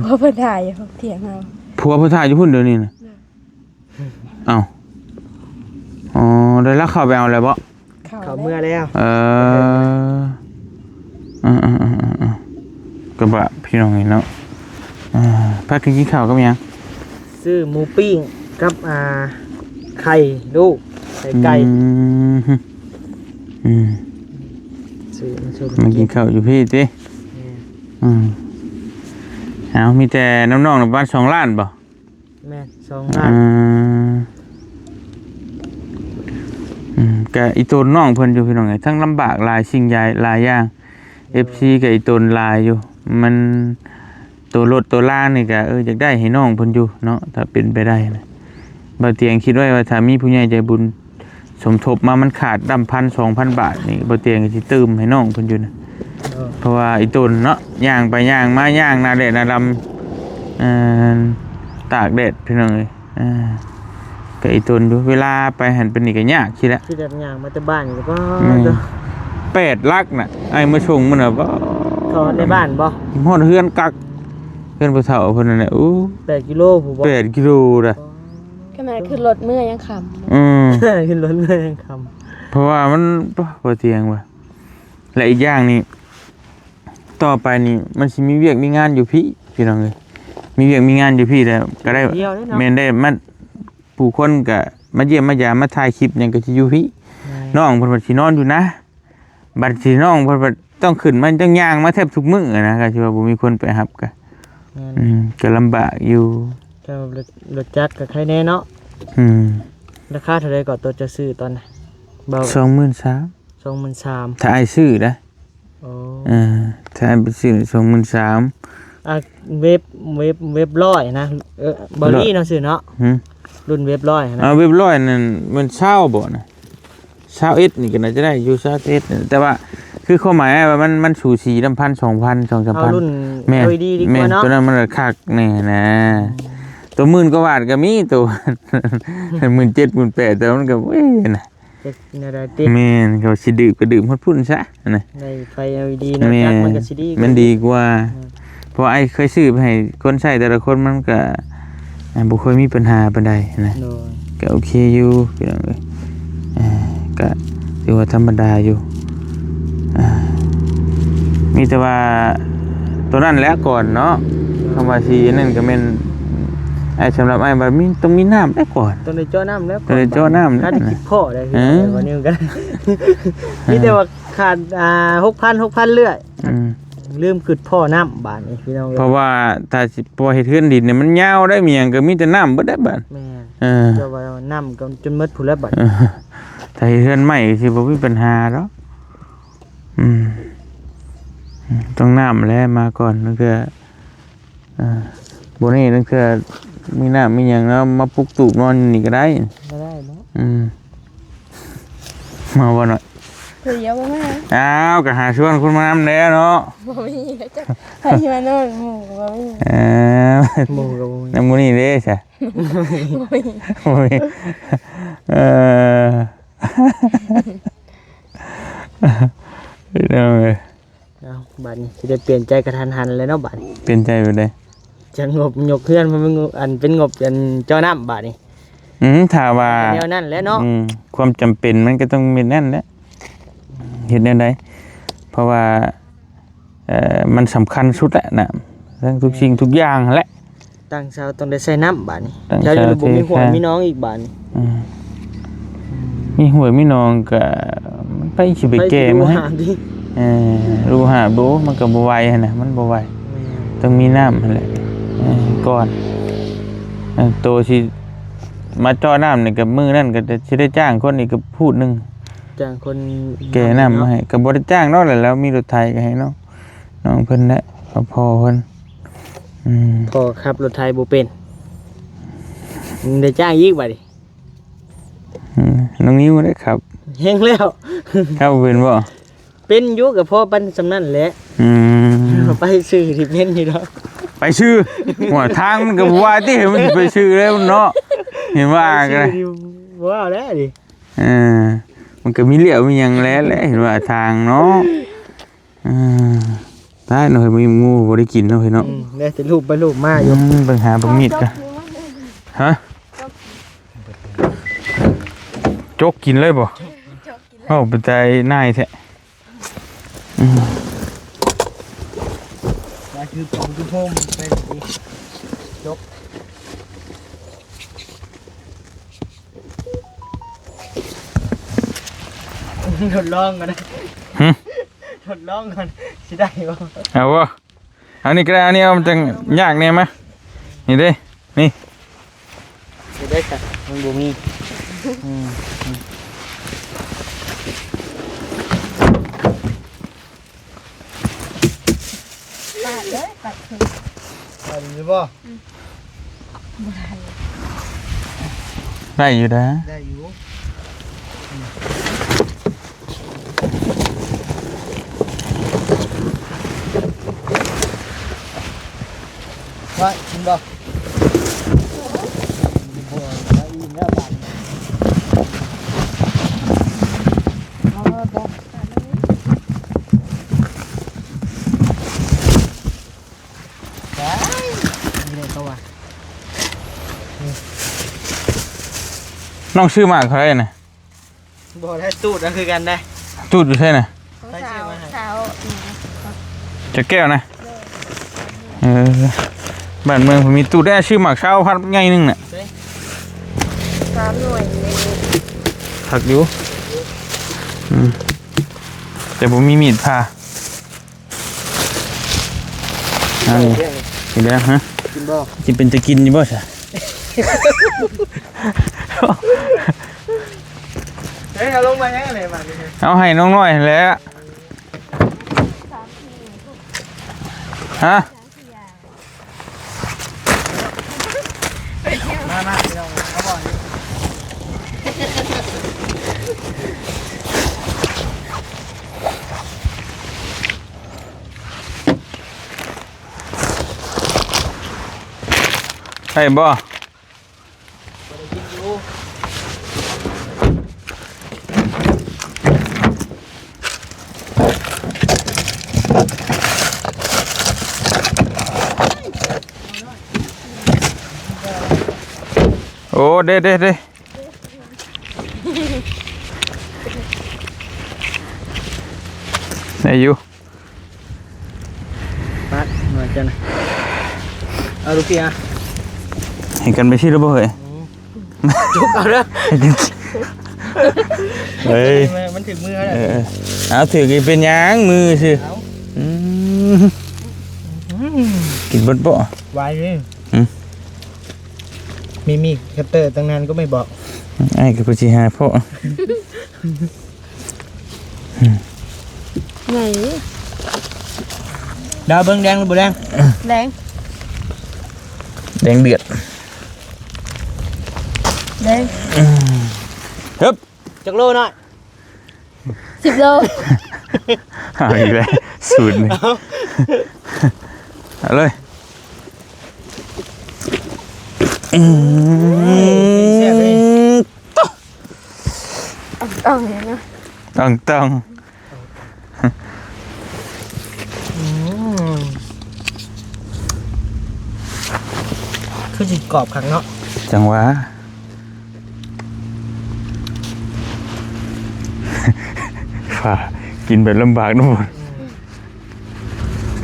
ຜົວເພິ່ນຖ່າຍຢູ່ຖຽງເຮົາ ຜົວເພິ່ນຖ່າຍຢູ່ພຸ້ນດຽວນີ້ນະ ເອົ້າ ອໍ ແລ້ວລາວເຂົ້າໄປເອົາແລ້ວບໍ່? ເຂົ້າ ເຂົ້າເມືອແລ້ວ ເອີ ເອີໆໆໆ ກະບະພີ່ນ້ອງເອີຍເນາະ ອ່າ ພາກັນກິນເຂົ້າກັບຫຍັງ? ຊື້ໝູປີ້ງກັບ ອ່າ ໄຂ່ລູກ ໄຂ່ໄກ່ ອືມ ອືມ ຊື້ມາສູ່ ມາກິນເຂົ້າຢູ່ພີ້ຕິ? ແມ່ນ ອືມ ເອົາ ມີແຕ່ນ້ຳນ້ອງປະມານສອງລ້ານບໍ່? ແມ່ນ ສອງລ້ານ ອືມ ອືມ ກະອີ່ຕົນນ້ອງເພິ່ນຢູ່ພີ່ນ້ອງເອີຍ ທັງລຳບາກຫຼາຍສິ່ງຫຼາຍຢ່າງ ເອີ ເອັຟຊີ ກະອີ່ຕົນຫຼາຍຢູ່ ມັນ ໂຕລົດໂຕລານີ້ກະ ເອີ ຢາກໄດ້ໃຫ້ນ້ອງເພິ່ນຢູ່ເນາະ ຖ້າເປັນໄປໄດ້ນະ ບ່າວຕຽງຄິດໄວ້ວ່າ ຖ້າມີຜູ້ໃຫຍ່ໃຈບຸນ ສົມທົບມາ ມັນຂາດດຳພັນສອງພັນບາດນີ້ ບ່າວຕຽງກະຊິຕື່ມໃຫ້ນ້ອງເພິ່ນຢູ່ນະ ເອີ ເພາະວ່າອີ່ຕົນເນາະ ຍ່າງໄປຍ່າງມາ ຍ່າງໜ້າແດດໜ້າດຳ ເອີ ຕາກແດດພີ່ນ້ອງເອີຍ ເອີ ກະອີ່ຕົນຢູ່ ເວລາໄປຫັ້ນໄປນີ້ກະຍາກຊີ້ແຫຼະ ຄືແບບຍ່າງມາແຕ່ບ້ານນີ້ກໍ ແມ່ນ ແປດຫຼັກນະ ອ້າຍມາສົ່ງມື້ນະ ເຂົ້າໃນບ້ານບໍ່? ຮອດເຮືອນກັກ ເຮືອນຜູ້ເຖົ້າເພິ່ນນັ້ນແຫຼະ ໂອ້ ແປດກິໂລພຸ້ນບໍ່? ແປດກິໂລນະ ຂະໜາດຂຶ້ນລົດເມືອຍັງຄ່ຳ ອືມ ຂຶ້ນລົດເມືອຍັງຄ່ຳ ເພາະວ່າມັນ ບໍ່ ບໍ່ຕຽງວ່າ ແລະ ອີກຢ່າງນີ້ ຕໍ່ໄປນີ້ມັນຊິມີວຽກມີງານຢູ່ພີ້ ພີ່ນ້ອງເອີຍ ມີວຽກມີງານຢູ່ພີ້ແລ້ວກໍໄດ້ ແມ່ນໄດ້ມາ ຜູ້ຄົນກໍມາຢ້ຽມມາຢາມ ມາຖ່າຍຄລິບຫຍັງກໍຊິຢູ່ພີ້ ແມ່ນ ນ້ອງເພິ່ນວ່າຊິນອນຢູ່ນະ ບັດຊິນ້ອງເພິ່ນວ່າຕ້ອງຂຶ້ນມາ ຕ້ອງຍ່າງມາແທບທຸກມື້ນະ ກໍຊິວ່າບໍ່ມີຄົນໄປຮັບກໍ ແມ່ນ ອືມ ກໍລຳບາກຢູ່ ກໍລົດ ລົດຈັກກໍໄຄແດ່ເນາະ ອືມ ລາຄາເທົ່າໃດກໍໂຕເຈົ້າຊື້ຕອນນັ້ນ? ສອງໝື່ນສາມ ສອງໝື່ນສາມ ຖ້າອ້າຍຊື້ນະ ໂອ້ ເອີ ຖ້າອ້າຍໄປຊື້ສອງໝື່ນສາມ ອ່າ ເວັບ ເວັບ ເວັບຮ້ອຍນະ ເອີ ບໍ່ ນີ້ເນາະ ຊື້ເນາະ ຫື ລຸ້ນເວັບຮ້ອຍນະ ອ່າ ເວັບຮ້ອຍນັ້ນແມ່ນຊາວບໍ່ນະ? ຊາວເອັດນີ້ກໍໜ້າຈະໄດ້ຢູ່ ຊາວເອັດ ແຕ່ວ່າຄືຄວາມໝາຍວ່າມັນ ມັນສູສີນຳ ພັນ ສອງພັນ ສອງສາມພັນ ເອົາລຸ້ນ ແມ່ນ ແອລອີດີ ດີກວ່າເນາະ ແມ່ນ ໂຕນັ້ນມັນກໍຄັກແນ່ນະ ອືມ ໂຕໝື່ນກວ່າບາດກໍມີ ໂຕໝື່ນເຈັດ ໝື່ນແປດ ແຕ່ມັນກໍ ເອີຍ ນະ ເຮັດແນວໃດຕິ ແມ່ນ ເຂົາຊິດື່ມກໍດື່ມຮອດພຸ້ນຊະນະ ໄດ້ໄຟແອລອີດີເນາະ ແມ່ນ ຈັກມັນກໍຊິດີ ມັນດີກວ່າ ອືມ ເພາະອ້າຍເຄີຍຊື້ໄປໃຫ້ຄົນໃຊ້ແຕ່ລະຄົນ ມັນກະ ອ່າ ບໍ່ຄ່ອຍມີປັນຫາປານໃດນະ ໂດຍ ກະໂອເຄຢູ່ພີ່ນ້ອງເອີຍ ອ່າ ກະຖືວ່າທຳມະດາຢູ່ ອ່າ ມີແຕ່ວ່າໂຕນັ້ນແຫຼະກ່ອນເນາະ ໂດຍ ຄຳວ່າຊິອັນນັ້ນກະແມ່ນ ອ້າຍ ສຳລັບອ້າຍວ່າມີ ຕ້ອງມີນ້ຳແຫຼະກ່ອນ ຕ້ອງໄດ້ເຈາະນ້ຳແລ້ວກ່ອນ ຕ້ອງໄດ້ເຈາະນ້ຳ ຫາໄດ້ຄິດພໍ້ໄດ້ ເອີ ວ່າແນວໃດ ມີແຕ່ວ່າ ຂາດ ອ່າ ຫົກພັນ ຫົກພັນເລື້ອຍ ອືມ ລືມຄິດພໍ້ນ້ຳບາດນີ້ພີ່ນ້ອງເອີຍ ເພາະວ່າຖ້າຊິ ເພາະວ່າເຮັດເຮືອນດິນນີ້ມັນຍາວໄດ໋ ມີຫຍັງກໍມີແຕ່ນ້ຳເບິດໄດ໋ບາດ ແມ່ນ ເອີ ເຈົ້າວ່ານ້ຳກໍຈົນໝົດພຸ້ນແຫຼະບາດ ເອີ ຖ້າເຮັດເຮືອນໄມ້ກໍຊິບໍ່ມີປັນຫາດອກ ອືມ ອືມ ຕ້ອງນ້ຳແຫຼະມາກ່ອນ ລາງເທື່ອ ອ່າ ບໍ່ແນ່ ລາງເທື່ອມີນ້ຳມີຫຍັງແລ້ວມາປຸກຕູບນອນຢູ່ນີ້ກໍໄດ້ ກໍໄດ້ເນາະ ອືມ ເມົາບໍ່ນ້ອຍ? ດຽວບໍ່ມາ. ອ້າວ ກໍຫາຊວນຄົນມານຳແດ່ເນາະ. ບໍ່ມີແລ້ວ ຈັກໃຜຊິມານອນ ໝູ່ກໍບໍ່ມີ. ເອີ ໝູ່ກໍບໍ່ມີ. ນຳມື້ນີ້ເດ້ຊະ. ບໍ່ມີ ບໍ່ມີ. ເອີ ພີ່ນ້ອງເອີຍ. ເອົາ ບາດນີ້ຊິໄດ້ປ່ຽນໃຈກະທັນຫັນແລ້ວເນາະ ບາດນີ້. ປ່ຽນໃຈແບບໃດ? ຈະງົບຍົກເຮືອນ ມັນເປັນງົບ ອັນ ເປັນງົບ ອັນ ເຈາະນ້ຳ ບາດນີ້. ອືມ ຖ້າວ່າແນວນັ້ນແຫຼະເນາະ. ອືມ ຄວາມຈຳເປັນມັນກໍຕ້ອງແມ່ນນັ້ນແຫຼະ. ເຮັດແນວໃດ? ເພາະວ່າ ເອີ ມັນສຳຄັນສຸດແຫຼະນະ ທັງທຸກສິ່ງທຸກຢ່າງຫັ້ນແຫຼະ. ຕັ້ງເສົາຕ້ອງໄດ້ໃສ່ນ້ຳບາດນີ້. ຕັ້ງເສົາ ແຖວນີ້ບໍ່ມີຫ້ວຍ ເທຄາ ມີໜອງອີກບາດນີ້. ອືມ ມີຫ້ວຍມີໜອງກໍ ໃຜຊິໄປແກ້ມາໃຫ້? ເອີ ຮູ້ຫາກດູ ມັນກໍບໍ່ໄຫວຫັ້ນນະ ມັນບໍ່ໄຫວ. ແມ່ນ ຕ້ອງມີນ້ຳຫັ້ນແຫຼະ ເອີ ກ່ອນ. ເອີ ໂຕຊິມາເຈາະນ້ຳນີ້ກໍ ມື້ນັ້ນກໍຊິໄດ້ຈ້າງຄົນອີກກໍພູດໜຶ່ງ ຈ້າງຄົນແກ່ນ້ຳມາໃຫ້. ເນາະ ກໍບໍ່ໄດ້ຈ້າງເນາະ ແລ້ວມີລົດໄຖກໍໃຫ້ນ້ອງ ນ້ອງເພິ່ນແຫຼະ ພໍ່ເພິ່ນ. ອືມ ພໍ່ຂັບລົດໄຖບໍ່ເປັນ ໄດ້ຈ້າງອີກບາດນີ້. ອືມ ນ້ອງນິວໄດ້ຂັບ ແຮງແລ້ວ. ຂັບເປັນບໍ່? ເປັນຢູ່ ກໍພໍປານສ່ຳນັ້ນແຫຼະ. ອືມ ໄປຊື່ທີ່ເປັນຢູ່ດອກ ໄປຊື່. ຫົວທາງມັນກໍບໍ່ວ່າຕິ ມັນຊິໄປຊື່ແລ້ວເນາະ. ເຫັນວ່າກໍໄດ້ ໄປຊື່ນີ້ບໍ່ເວົ້າແລ້ວນີ້. ເອີ ມັນກໍມີລ້ຽວມີຫຍັງແຫຼະ ເຫັນວ່າທາງເນາະ. ເອີ ຕາຍເນາະ ມີໝູ່ບໍ່ໄດ້ກິນເນາະ ພີ່ນ້ອງ. ອືມ ໄດ້ແຕ່ລູບໄປລູບມາຢູ່. ອືມ ໄປຫາບັກມີດກະ ຮະ? ຈົກກິນເລີຍບໍ່? ເວົ້າເປັນຕານາຍແທ້. ອືມ ວ່າຄືຂອງຄືໂຮມໄປນີ້ ຈົກ ທົດລອງກ່ອນນະ. ຫຶ? ທົດລອງກ່ອນ ຊິໄດ້ບໍ່? ເອົາບໍ່? ເອົານີ້ກໍໄດ້ ເອົານີ້ເອົາ ມັນຈັ່ງຍາກແດ່ມາ. ນີ້ເດ້ ນີ້ ຊິໄດ້ຊະ ມັນບໍ່ມີ. ອືມ ປາດເດີ ປາດຄື ໄດ້ຢູ່ບໍ່? ອືມ ບໍ່ໄດ້ ໄດ້ຢູ່ນະ ໄດ້ຢູ່. ວ່າກິນບໍ່? ບໍ່ ວ່າອີ່ມແລ້ວບາດນີ້. ໄດ້ ນີ້ເດ້ເຂົາວ່າ ນ້ອງຊື້ໝາກເທົ່າໃດນະ? ບໍ່ໄດ້ ຕູດເອົາຄືກັນໄດ໋. ຕູດຢູ່ໃສນະ? ຂອງສາວ ສາວ ຈັກແກ້ວນະ? ເອີ ບ້ານເມືອງເພິ່ນມີຕູດໄດ໋. ຊື້ໝາກຊາວພັນໃຫຍ່ໜຶ່ງນະ ສາມໜ່ວຍ ຄັກຢູ່. ອືມ ແຕ່ບໍ່ມີມີດຜ່າ. ອັນນີ້ ກິນແລ້ວ ຮະ? ກິນບໍ່? ຊິເປັນຕາກິນຢູ່ບໍ່ຊະ? ເຮີ້ຍ ເອົາລົງມາຫຍັງອັນນີ້ບາດນີ້? ເອົາໃຫ້ນ້ອງນ້ອຍຫັ້ນແຫຼະ. ຮະ? ມາ ມາ ພີ່ນ້ອງ ມາບໍ່? ໄດ້ບໍ່? ໂອ້ ເດ້ ເດ້ ເດ້ ໄດ້ຢູ່. ປາດ ມາຈັ່ງນະ ເອົາລູກພີ່ອະ ໃຫ້ກັນໄປຊິລະບໍ່ເຮີ້ຍ? ອືມ ຈຸກເອົາເດີ ເອີຍ ມັນຖືກມືແລ້ວ. ເອີ ເອົາ ຖືກເປັນຫຍັງ ມືຊື່. ເອົາ ອືມ ກິນເບິດບໍ່? ໄວເລີຍ. ຫຶ? ມີມີດຄັດເຕີຕັ້ງນານກໍໄມ່ບອກ. ອ້າຍກໍບໍ່ຊິຫາພໍ້. ໃຫຍ່ ດາວເບິ່ງແດງຫຼືບໍ່ແດງ? ແດງ ແດງເດືອດ ແດງ. ຮຶບ ຈັກໂລນ້ອຍ? ສິບໂລ ເອົາອີກແລ້ວ ສູດນີ້ ເອົາເລີຍ ອືມ ແຊບເລີຍ ຕອງໆ ເນາະ ຕອງໆ ອືມ ຄືຊິກອບຄັກເນາະ ຈັ່ງຫວະ ຟ້າ ກິນແບບລຳບາກເນາະ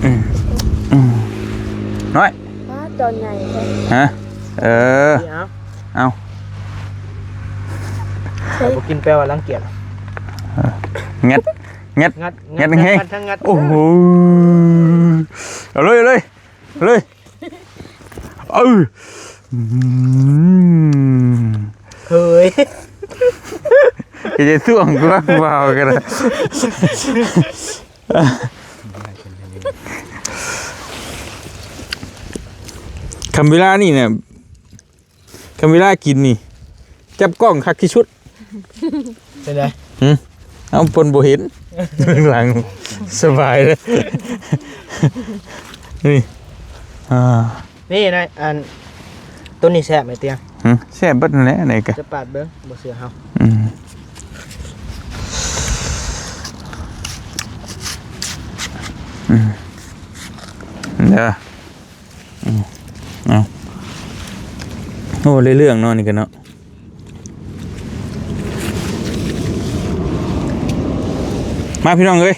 ອືມ ອືມ ນ້ອຍ ອ້າ ຕອນໃຫຍ່ແທ້ ຮະ ເອີ ເອົາ ເອົາ ໃຜບໍ່ກິນແປວ່າລັງກຽດ ເອີ ແງະ ແງະ ງັດ ງັດແຮງ ງັດ ງັດ ໂອ້ໂຫ ເອົາເລີຍ ເອົາເລີຍ ເອົາເລີຍ ເອີ ອືມ ເຮີຍ ຈະໄດ້ຊ່ວງກວ່າຜູ້ບ່າວກໍໄດ້ ຄຳເວລານີ້ນະ ຄຳເວລາກິນນີ້ ຈັບກ້ອງຄັກທີ່ສຸດ ເປັນໃດ? ຫຶ? ເອົ້າ ເພິ່ນບໍ່ເຫັນ ເບື້ອງຫຼັງ ສະບາຍເລີຍ ນີ້ ອ່າ ນີ້ນະ ອັນ ໂຕນີ້ແຊບໄອ້ຕຽງ ຫຶ? ແຊບເບິດນັ້ນແຫຼະ ໄດ້ກະ ຈະປາດເບິ່ງ ບໍ່ເຊື່ອເຮົາ ອືມ ອືມ ເດີ ອືມ ເອົາ ໂອ້ ໄດ້ເລື່ອງເນາະ ນີ້ກະເນາະ ມາພີ່ນ້ອງເອີຍ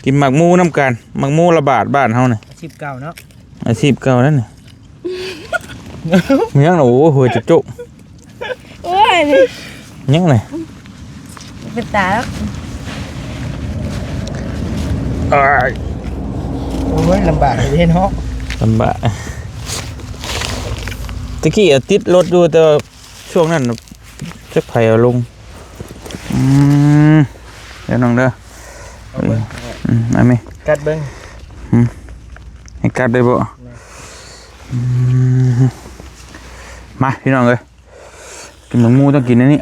ກິນໝາກໝູນຳກັນ ໝາກໝູລະບາດບ້ານເຮົານີ້ ອາຊີບເກົ່າເນາະ ອາຊີບເກົ່ານັ້ນ ມີຫຍັງລະ ໂອ້ ຫົວຈຸກໆ ໂອ້ຍ ຍັງໄງ ເປັນຕາແລ້ວ ອ້າຍ ໂອ້ຍ ລຳບາກເດ້ເນາະ ລຳບາກ ຕະກີ້ຕິດລົດຢູ່ ແຕ່ວ່າຊ່ວງນັ້ນຈັກໃຜເອົາລົງ ອືມ ເດີນ້ອງເດີ ເອົາເບິ່ງ ອືມ ເອົາແມ ກັດເບິ່ງ ອືມ ໃຫ້ກັດໄດ້ບໍ່? ອືມ ມາພີ່ນ້ອງເອີຍ ກິນໝາກໝູຕ້ອງກິນອັນນີ້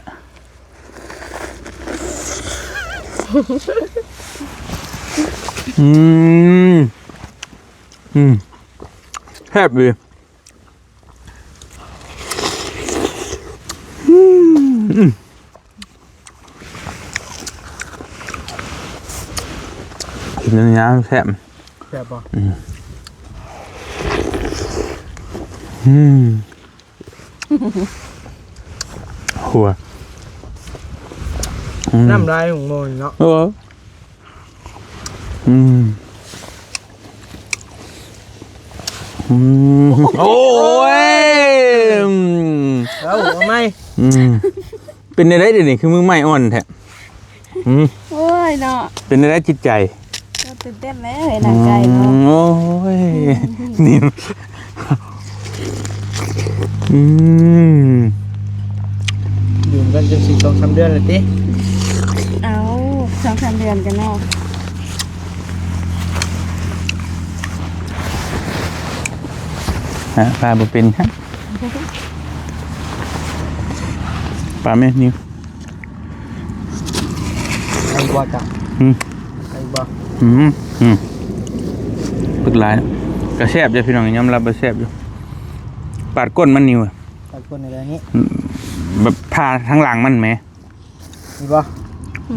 ອືມ ອືມ ແຊບດີ ອືມ ກິນຍາວໆ ແຊບ ແຊບບໍ່? ອືມ ອືມ ຫົວ ອືມ ນ້ຳລາຍຂອງໂມເນາະ ເອີ ອືມ ອືມ ໂອ້ຍ ເອົາ ເອົາໃໝ່ ອືມ ເປັນແນວໃດດຽວນີ້ ຄືມືໃໝ່ອ່ອນແທ້? ຫືມ ໂອ້ຍເນາະ ເປັນແນວໃດຈິດໃຈ? ກໍຕື່ນເຕັ້ນແລ້ວ ເຫັນໜ້າໄກ່ເນາະ ອືມ ໂອ້ຍ ນີ້ ອືມ ຢູ່ນຳກັນຈັກສອງສາມເດືອນແລ້ວຕິ? ເອົາ ສອງສາມເດືອນກັນເນາະ ຫາປາບໍ່ເປັນ ປາແມ່ນນີ້ ໄດ້ບໍ່ຈ້ະ? ຫືມ ໄດ້ບໍ່? ຫືມ ຫືມ ປຶກຫຼາຍ ກະແຊບເດ້ພີ່ນ້ອງ ຍອມຮັບວ່າແຊບຢູ່ ປາດກົ້ນມັນນີ້ຫວາ ປາດກົ້ນນີ້ແຫຼະນີ້ ແບບຜ່າທາງຫຼັງມັນແໝ ນີ້ບໍ່?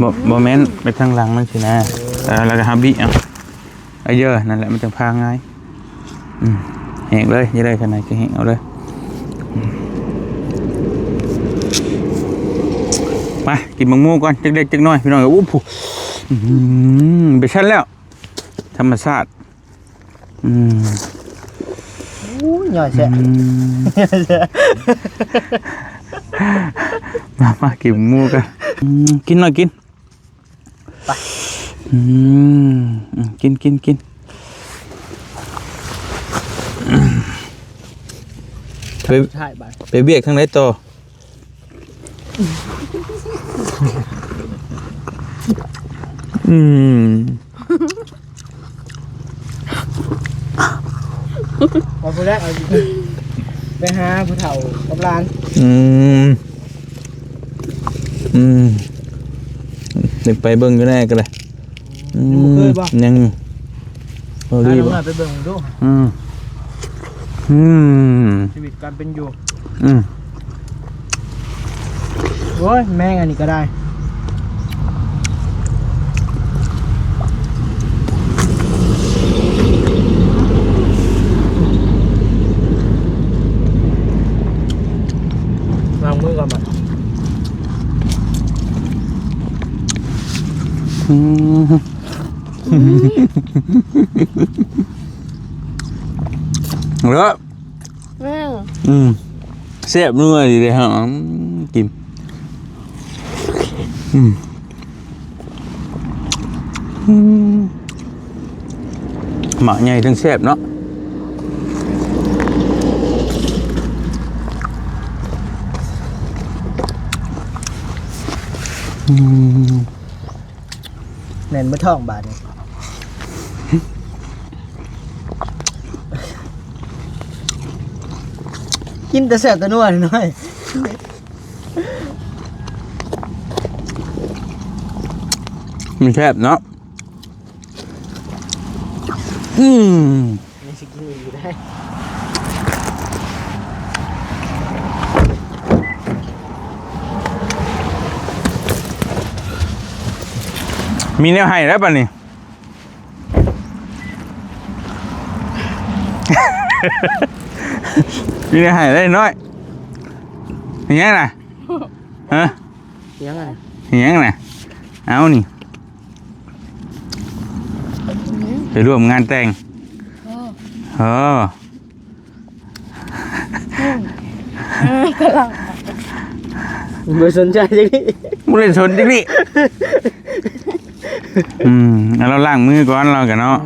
ບໍ່ ບໍ່ແມ່ນ ໄປທາງຫຼັງມັນຊີ້ນະ ເອີ ເອີ ແລ້ວກໍຫາບິເອົາ ເອີ ນັ້ນແຫຼະ ມັນຈັ່ງຜ່າງ່າຍ ອືມ ແຫກເລີຍ ຢ່າໄດ້ຂະໜາດ ກໍແຫກເອົາເລີຍ ອືມ ມາ ກິນໝາກໂມກ່ອນ ຈັກເລັກຈັກນ້ອຍ ພີ່ນ້ອງ ໂອ້ ອືມ ໄປຊັ້ນແລ້ວ ທຳມະຊາດ ອືມ ໂອ້ຍ ຍ່ອຍແຊະ ອືມ ມາ ມາ ກິນໝາກໂມກັນ ອືມ ກິນໜ້ອຍ ກິນ ໄປ ອືມ ກິນ ກິນ ກິນ ໄປ ໄປວຽກທາງໃດຕໍ່? ອືມ ວ່າຜູ້ແລກ ໄປຫາຜູ້ເຖົ້າກັບຫຼານ ອືມ ອືມ ຢາກໄປເບິ່ງຢູ່ແນ່ກໍໄດ້. ອືມ ຍັງບໍ່ເຄີຍບໍ່? ຍັງຢູ່. ເອົາ ພາ ດີ ນ້ອງ ບໍ່? ນ້ອຍໄປເບິ່ງດູ. ອືມ ອືມ ຊີວິດການເປັນຢູ່. ອືມ ໂອ້ຍ ແມງອັນນີ້ກໍໄດ້. ລ້າງມືກ່ອນບາດ. ອືມ ເອີ ແມ່ນ ອືມ ແຊບນົວດີເດ້ເຮົາ ອືມ ກິນ ອືມ ອືມ ໝາກໃຫຍ່ເຖິງແຊບເນາະ. ອືມ ແໜ້ນເບິດທ້ອງບາດນີ້ ກິນແຕ່ແຊບແຕ່ນົວນ້ອຍ. ມັນແຊບເນາະ. ອືມ ຍັງຊິກິນອີກຢູ່ໄດ໋. ມີແນວໃຫ້ແລ້ວບັດນີ້ ມີແນວໃຫ້ແລ້ວນ້ອຍ. ເຮັດຫຍັງນະ? ຮະ? ຫຍັງນະ? ເຮັດຫຍັງນະ? ເອົານີ້ ໄປຮ່ວມງານແຕ່ງ. ເອີ ເອີ ກຳລັງ ບໍ່ສົນໃຈຈັກນິດ ບໍ່ໄດ້ສົນຈັກນິດ. ອືມ ເອົາ ລາວລ້າງມືກ່ອນລາວກະເນາະ. ອືມ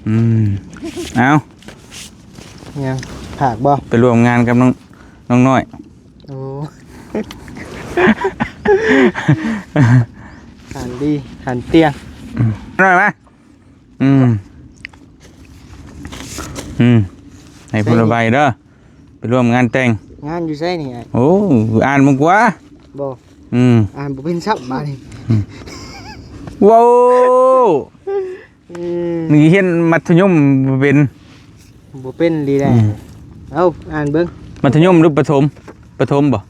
ອືມ ເອົາ ຫຍັງ ຝາກບໍ່? ໄປຮ່ວມງານກັບນ້ອງ ນ້ອງນ້ອຍ. ໂອ້ ທ່ານດີ ທ່ານຕຽງ ອືມ ນ້ອຍມາ. ອືມ ອືມ ໃຫ້ຜູ້ລະໃບເດີ ໄປຮ່ວມງານແຕ່ງ. ງານຢູ່ໃສນີ້ອ້າຍ? ໂອ້ ອ່ານບໍ່ກວ່າ ບໍ່ ອືມ ອ່ານບໍ່ເປັນຊ້ຳບາດນີ້. ອືມ ວ້າວ ອືມ ນີ້ຮຽນມັດທະຍົມບໍ່ເປັນ ບໍ່ເປັນລີແຫຼະ. ອືມ ເອົາ ອ່ານເບິ່ງ ມັດທະຍົມຫຼືປະຖົມ? ປະຖົມບໍ່?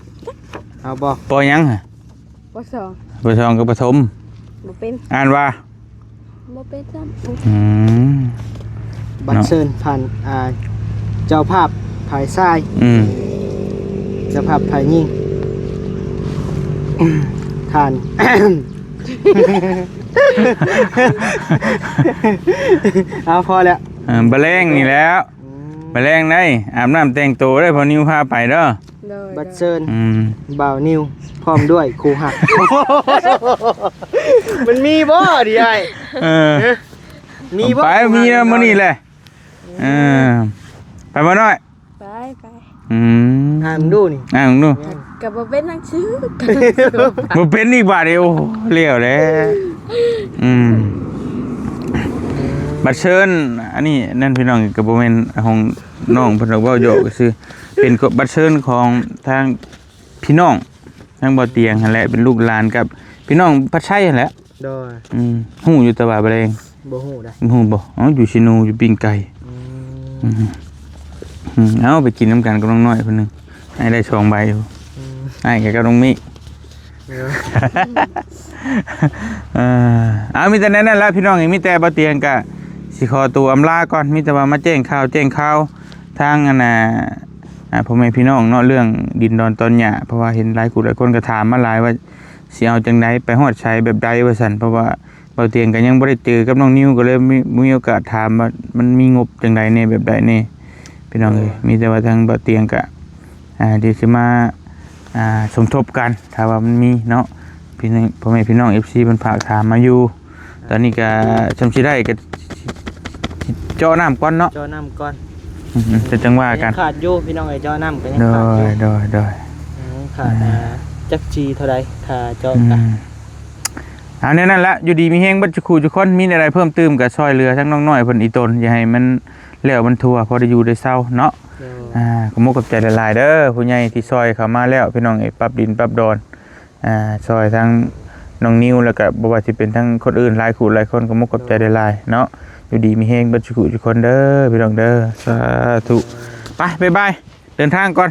ເອົາບໍ່? ປໍຫຍັງ? ປໍສອງ ປໍສອງກັບປະຖົມ ບໍ່ເປັນ ອ່ານວ່າ ບໍ່ເປັນຊ້ຳ. ອືມ ບັດເຊີນຜ່ານ ອ່າ ເຈົ້າພາບຝ່າຍຊາຍ ອືມ ເຈົ້າພາບຝ່າຍຍິງ ທ່ານ ເອົາ ພໍແລ້ວ ເອີ ບາແລງນີ້ແຫຼ້ວ. ອືມ ບາແລງໄດ໋ ອາບນ້ຳແຕ່ງໂຕໄດ໋ ພໍ່ນິວພາໄປເດີ. ໂດຍ ບັດເຊີນ ອືມ ບ່າວນິວ ພ້ອມດ້ວຍຄູ່ຮັກ. ມັນມີບໍ່ນີ້ອ້າຍ? ເອີ ຮະ ມີບໍ່? ໄປ ມີແລ້ວມື້ນີ້ແຫຼະ. ເອີ ໄປບໍ່ນ້ອຍ? ໄປ ໄປ. ອືມ ອ່ານດູນີ້ ອ່ານດູ ກໍບໍ່ເປັນໜັງສື ບໍ່ເປັນອີກບາດນີ້. ໂອ້ ແລ້ວແຫຼະ. ອືມ ບັດເຊີນ ອັນນີ້ນັ້ນພີ່ນ້ອງ ກໍບໍ່ແມ່ນຂອງນ້ອງເພິ່ນດອກ ເວົ້າຢອກຊື່ ເປັນບັດເຊີນຂອງທາງ ພີ່ນ້ອງທາງບໍ່ຕຽງຫັ້ນແຫຼະ ເປັນລູກຫຼານກັບພີ່ນ້ອງພັດໄຊຫັ້ນແຫຼະ. ໂດຍ ອືມ ຮູ້ຢູ່ແຕ່ວ່າບໍ່ແລງ ບໍ່ຮູ້ໄດ໋. ບໍ່ຮູ້ບໍ່? ເອົ້າ ຢູ່ຊິໂນ ຢູ່ປີ້ງໄກ່. ອືມ ອືມ ເອົ້າ ໄປກິນນຳກັນກັບນ້ອງນ້ອຍຄົນໜຶ່ງ ໃຫ້ໄດ້ສອງໃບຢູ່. ອືມ ໃຫ້ກັບນ້ອງມິ. ເອີ ເອີ ເອົາ ມີແຕ່ແນວນັ້ນແຫຼະພີ່ນ້ອງເອີຍ. ມີແຕ່ບໍ່ຕຽງກະຊິຂໍຕົວອຳລາກ່ອນ ມີແຕ່ວ່າມາແຈ້ງຂ່າວ ແຈ້ງຂ່າວທາງ ອັນນ່າ ອ່າ ພໍ່ແມ່ພີ່ນ້ອງເນາະ ເລື່ອງດິນດອນຕອນຫຍ້າ ເພາະວ່າເຫັນຫຼາຍຄູ່ຫຼາຍຄົນກໍຖາມມາຫຼາຍວ່າ ຊິເອົາຈັ່ງໃດ ໄປຮອດໃສແບບໃດວ່າຊັ້ນ. ເພາະວ່າເບົາຕຽງກໍຍັງບໍ່ໄດ້ເຈີກັບນ້ອງນິວ ກໍເລີຍມີ ມີໂອກາດຖາມວ່າມັນມີງົບຈັ່ງໃດແດ່ ແບບໃດແດ່ ພີ່ນ້ອງເອີຍ. ໂດຍ ມີແຕ່ວ່າທາງເບົາຕຽງກໍ ອ່າ ດຽວຊິມາ ອ່າ ສົມທົບກັນ ຖ້າວ່າມັນມີເນາະ ພີ່ນ້ອງ ພໍ່ແມ່ພີ່ນ້ອງເອັບຊີເພິ່ນຝາກຖາມມາຢູ່. ຕອນນີ້ກໍຊ່ຳຊິໄດ້ກໍເຈາະນ້ຳກ່ອນເນາະ ເຈາະນ້ຳກ່ອນ. ອືມ ແຕ່ຈັ່ງວ່າກັນ ຍັງຂາດຢູ່ພີ່ນ້ອງເອີຍ ເຈາະນ້ຳກໍຍັງຂາດຢູ່. ໂດຍ ໂດຍ ໂດຍ ຍັງຂາດ ອ່າ ຈັກຈີເທົ່າໃດ ຖ້າເຈາະ ອືມ ກໍ ເອົາແນວນັ້ນລະ ຢູ່ດີມີແຮງເບິດທຸກຄູ່ທຸກຄົນ. ມີແນວໃດເພີ່ມຕື່ມກໍຊ່ອຍເຫຼືອທັງນ້ອງນ້ອຍເພິ່ນອີ່ຕົນ ຢ່າໃຫ້ມັນແລ້ວມັນທົ່ວ ພໍໄດ້ຢູ່ໄດ້ເຊົາເນາະ. ໂດຍ ອ່າ ຂອບມຸກຂອບໃຈຫຼາຍໆເດີ ຜູ້ໃຫຍ່ທີ່ຊ່ອຍເຂົ້າມາແລ້ວ ພີ່ນ້ອງເອີຍ ປັບດິນປັບດອນ ອ່າ ຊ່ອຍທາງ ນ້ອງນິວ ແລ້ວກໍບໍ່ວ່າຊິເປັນທັງຄົນອື່ນຫຼາຍຄູ່ຫຼາຍຄົນ ກໍມຸກຂອບໃຈຫຼາຍໆເນາະ. ຢູ່ດີມີແຮງເບິດສູ່ຄູ່ສູ່ຄົນເດີພີ່ນ້ອງເດີ ສາທຸ. ໄປ ບາຍບາຍ ເດີນທາງກ່ອນ.